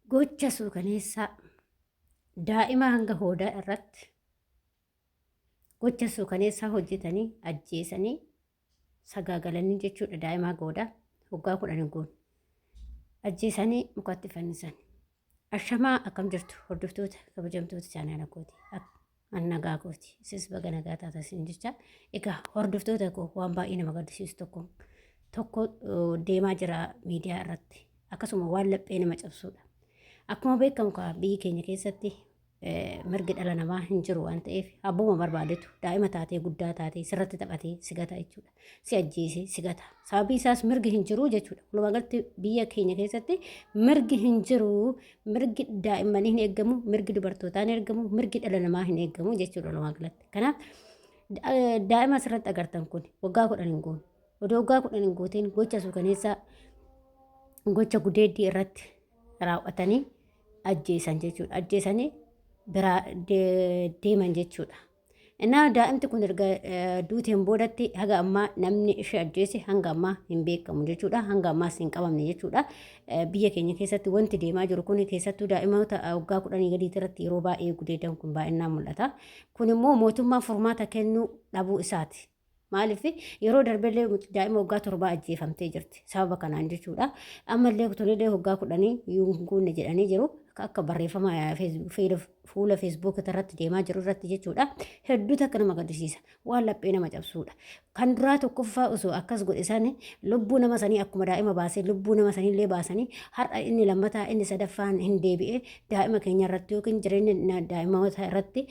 Gocha suukaneessaa daa'ima hanga hoodaa irratti gocha suukaneessaa hojjetanii ajjeesanii sagaagalanii jechuudha daa'ima haga hoodaa waggaa 10 hin guunne ajjeesanii mukatti fannisan. Ashamaa, akkam jirtu hordoftoota kabajamtoota chaanaala kooti? An nagaa kooti. Isis baga nagaa taata isin jecha. Egaa hordoftoota koo, waan baay'ee nama gaddisiisu tokko tokko deemaa jira miidiyaa irratti. Akkasuma waan laphee nama cabsuudha. Akkuma beekamu kaa biyyi keenya keessatti mirgi dhala namaa hin jiru waan ta'eef, abbuma barbaadetu daa'ima taatee guddaa taatee sirratti taphatee si gata jechuudha. Si ajjeesee si gata. Sababii isaas mirgi hin jiru jechuudha. Walumaa galatti biyya keenya keessatti mirgi hin jiru. Mirgi daa'immanii hin eegamu, mirgi dubartootaa hin eegamu, mirgi dhala namaa hin eegamu jechuudha walumaa galatti. Kanaaf daa'ima asirratti agartan kun waggaa 10 hin guune. Odoo waggaa 10 hin guutiin gocha suukaneessaa, gocha gudeeddii irratti raawwatanii ajjeesan jechuudha. Ajjeesanii biraa deeman jechuudha. Innaa daa'imti kun erga duuteen boodatti haga ammaa namni ishee ajjeese hanga ammaa hin beekamu jechuudha. Hanga ammaas hin qabamne jechuudha. Biyya keenya keessatti wanti deemaa jiru kun keessattuu daa'imoota waggaa 10 gadii irratti yeroo baay'ee gudeedan kun baay'inaan mul'ata. Kun immoo mootummaan furmaata kennuu dhabuu isaati. Maaliif, yeroo darbellee daa'ima waggaa 7 ajjeefamtee jirti. Sababa kanaan jechuudha. Ammallee tunillee waggaa 10 hin guunne jedhanii jiru. Akka barreeffama fuula Facebook irratti deemaa jiru irratti jechuudha. Hedduu takka nama gaddisiisa. Waan laphee nama cabsuudha. Kan duraa tokkoffaa osoo akkas godhe sani lubbuu nama sanii akkuma daa'ima baasee lubbuu nama saniillee baasanii, har'a inni lammataa, inni sadaffaan hin deebi'e daa'ima keenya irratti yookiin jireenya daa'imoota irratti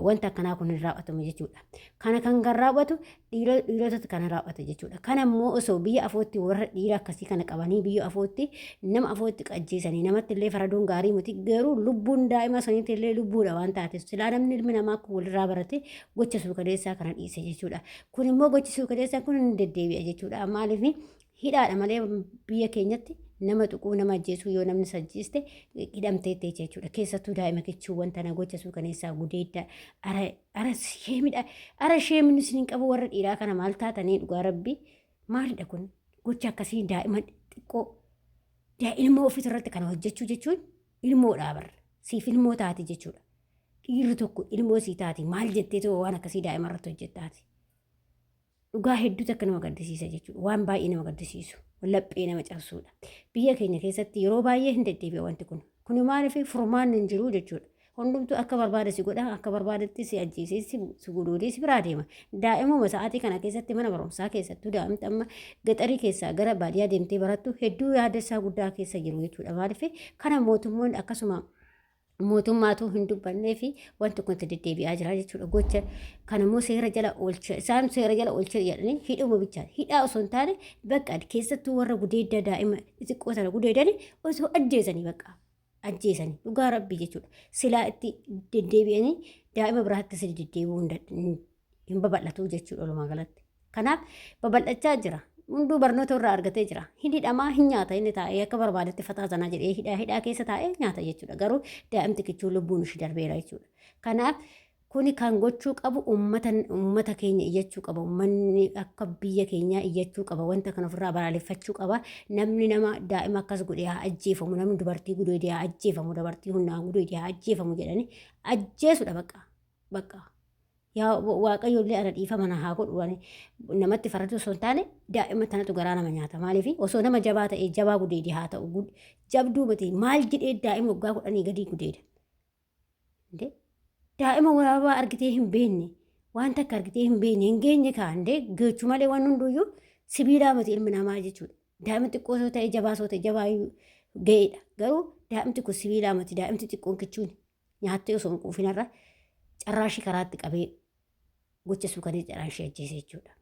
wanta akkanaa kun hin raawwatamu jechuudha. Kana kan kan raawwatu dhiirotatu kana raawwata jechuudha. Kana immoo osoo biyya afootti warra dhiira akkasii kana qabanii biyya afootti nama afootti qajjeesanii namatti illee faraduun gaarii miti, garuu lubbuun daa'ima saniitti illee lubbuudha waan taateef silaa namni ilmi namaa kun walirraa barate gocha suukaneessaa kana dhiise jechuudha. Kun immoo gochi suukaneessaa kun hin deddeebi'a jechuudha. Maaliif, hidhaadha malee biyya keenyatti nama tuquu, nama ajjeesuu, yoo namni sajjiiste hidhamteetti jechuudha. Keessattuu daa'ima kichuuwwan tana gocha suukaneessaa gudeedda ara ara sheemidha. Ara sheemni isin hin qabu warra dhiiraa kana, maal taatanii? Dhugaa rabbi, maalidha kun gocha akkasii? Daa'ima xiqqoo, ilmoo ofiis irratti kana hojjechuu jechuun ilmoodhaa barra. Siif ilmoo taati jechuudha. Dhiirri tokko ilmoo sii taati, maal jetteetoo waan akkasii daa'ima irratti hojjettaati? Dhugaa hedduutu akka nama gaddisiisa jechuudha. Waan baay'ee nama gaddisiisu. Laphee nama cabsuudha. Biyya keenya keessatti yeroo baay'ee hin deddeebi'a wanti kun. Kun maaliif furmaanni hin jiru jechuudha. Hundumtuu akka barbaade si godha, akka barbaadetti si ajjeesee, si guduudee si biraa deema. Daa'imuma sa'aatii kana keessatti mana barumsaa keessattuu daa'imti amma gaxarii keessaa gara baadiyyaa deemtee barattu hedduu yaaddessaa guddaa keessa jiru jechuudha. Maaliif kana mootummoonni akkasuma mootummaatu hin dubbannee fi wanti kun itti deddeebi'aa jira jechuudha. Gocha kana immoo seera jala oolcha, isaan seera jala oolcha jedhanii hidhuma bichaa, hidhaa osoo hin taane bakka keessattuu warra gudeedda daa'ima xixiqqoo sana gudeedani osoo ajjeesanii, bakka ajjeesanii dhugaa rabbii jechuudha. Silaa itti deddeebi'anii daa'ima biraattis deddeebi'uu hin babal'atu jechuudha walumaa galatti. Kanaaf babal'achaa jira. Hunduu barnoota irraa argatee jira. Hin hidhamaa, hin nyaata, inni taa'ee akka barbaadetti fataa sanaa jedhee hidhaa hidhaa keessa taa'ee nyaata jechuudha. Garuu daa'imti kichuu lubbuun ishii darbeera jechuudha. Kanaaf kuni kan gochuu qabu uummata keenya iyyachuu qaba. Uummanni akka biyya keenyaa iyyachuu qaba. Wanta kana ofirraa balaaleffachuu qaba. Namni nama daa'ima akkas godhe haa ajjeefamu. Namni dubartii gudeede haa ajjeefamu. Dubartii humnaan gudeede haa ajjeefamu jedhanii ajjeesudha bakka. Bakka. Yaa Waaqayyo illee ana dhiifama na haa godhu, ani namatti faradu osoo hin taane daa'ima tanatu garaa nama nyaata. Maaliif, osoo nama jabaa ta'e jabaa gudeedi haa ta'u, jabduu miti, maal jedhee daa'ima waggaa 10 gadii gudeeda? Indee daa'ima waraabaa argitee hin beekne, waan takka argitee hin beekne, hin geenye kaa. Indee geechu malee waan hunduyyuu sibiilaa miti ilmi namaa jechuudha. Daa'ima xiqqoo osoo ta'e, jabaa osoo ta'e, jabaa ga'eedha. Garuu daa'imti kun sibiilaa miti, daa'imti xiqqoon kichuun nyaattee osoo hin quufinarra carraa ishee karaatti qabee gocha suukanee carraa ishee ajjeese jechuudha.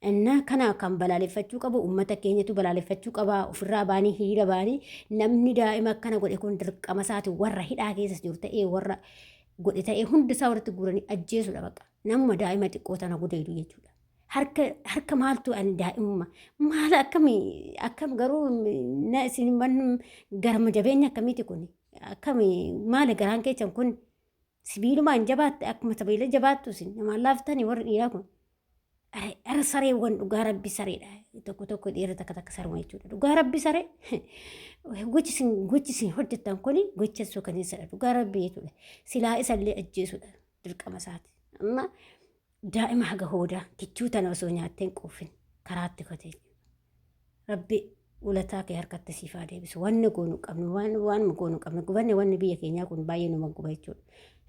Innaa kana kan balaaleffachuu qabu uummata keenyatu balaaleffachuu qaba. Ofirraa baanii hiriira baanii namni daa'ima akkana godhe kun dirqama isaati warra hidhaa keessa jiru ta'ee, warra godhe ta'ee, hundi isaa walitti guuranii ajjeesuudha baqa. Namuma daa'ima xiqqoo tana gudeedu jechuudha. Harka harka maaltu ani daa'imuma maal akkamii akkam garuu na isin man garma jabeenya akkamiiti kun? Akkami maali garaan keessan kun? Sibiilumaan jabaatte, akkuma sibiila jabaattu isin namaan laaftanii warri dhiiraa kun. Ara sareewwan dhugaa rabbi sareedha. Tokko tokko dhiira takka takka saruma jechuudha. Dhugaa rabbi saree gochi isin gochi isin hojjettan kuni gocha suukaneessadha. Dhugaa rabbi jechuudha. Silaa isallee ajjeesuudha dirqama isaati. Amma daa'ima haga hoodaa kichuu tana osoo nyaattee hin quufin karaatti kotee. Rabbi ulataa kee harkatti siif haa deebisu. Wanni goonu qabnu waan waan goonu qabnu gubanne wanni biyya keenyaa kun baay'ee nama guba jechuudha.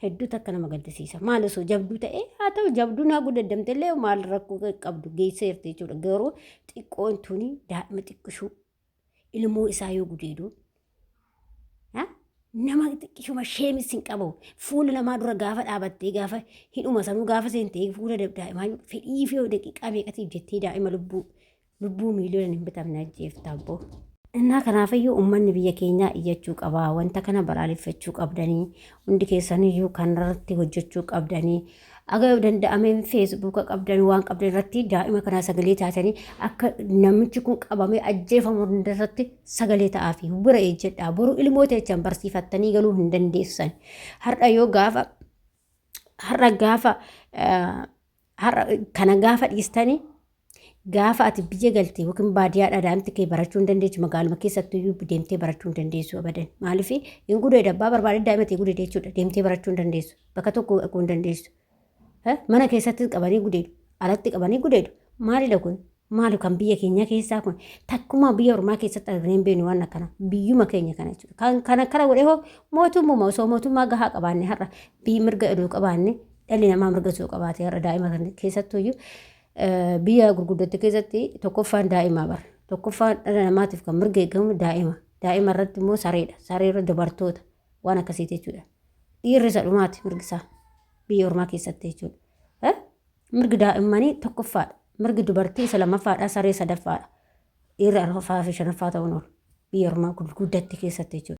Hedduu takka nama gaddisiisa. Maal osoo jabduu ta'e haa ta'u jabduu naa gudaddamte illee maal rakkoo qabdu geesseerti jechuudha. Garuu xiqqoon tuni daa'ima xiqqishuu ilmoo isaa yoo gudeedu nama xiqqishuma sheemis hin qabu. Fuula namaa dura gaafa dhaabattee gaafa hidhuma sanuu gaafa seentee fuula daa'imaa fedhii fi daqiiqaa meeqatiif jettee daa'ima lubbuu lubbuu miiliyoona hin bitamne ajjeefta abboo. Innaa kanaafiyyuu uummanni biyya keenyaa iyyachuu qaba. Wanta kana balaaleffachuu qabdanii hundi keessaniyyuu kanarratti hojjechuu qabdanii aga danda'ameen feesbuuka qabdan waan qabdan irratti daa'ima kanaa sagalee taatanii akka namichi kun qabamee ajjeefamu irratti sagalee ta'aafi bira ejjedhaa boru ilmoo teechan barsiifattanii galuu hin dandeessan. Har'a yoo gaafa har'a gaafa har'a kana gaafa dhiistanii gaafa ati biyya galte yookiin baadiyyaadhaa daa'imti kee barachuu hin dandeessu magaaluma keessatti iyyuu deemtee barachuu hin dandeessu abadan maaliif hin gudeeda abbaa barbaade daa'ima ta'e gudeeda jechuudha deemtee barachuu hin dandeessu bakka tokko dhaquu hin dandeessu mana keessatti qabanii gudeedu alatti qabanii gudeedu maalidha kun maali kan biyya keenya keessaa kun takkumaa biyya ormaa keessatti arginee hin beeknu waan akkana biyyuma keenya kana jechuudha kan kan akkana godhe hoo mootummuma osoo mootummaa gahaa qabaanne har'a biyyi mirga odoo qabaanne dhalli namaa mirga osoo qabaate har'a daa'ima kana keessattuyyuu biyya gurguddatte keessatti tokkoffaan daa'imaa bara tokkoffaan dhala namaatiif kan mirga eegamu daa'ima daa'ima irratti immoo sareedha saree irra dubartoota waan akkasiiti jechuudha dhiirri isa dhumaati mirgi isaa biyya ormaa keessatti jechuudha. Mirgi daa'immanii tokkoffaadha. Mirgi dubartii isa lammaffaadha, saree sadaffaadha. Dhiirri arfaffaa fi shanaffaa ta'uun oolu. Biyya ormaa gurguddatti keessatti jechuudha.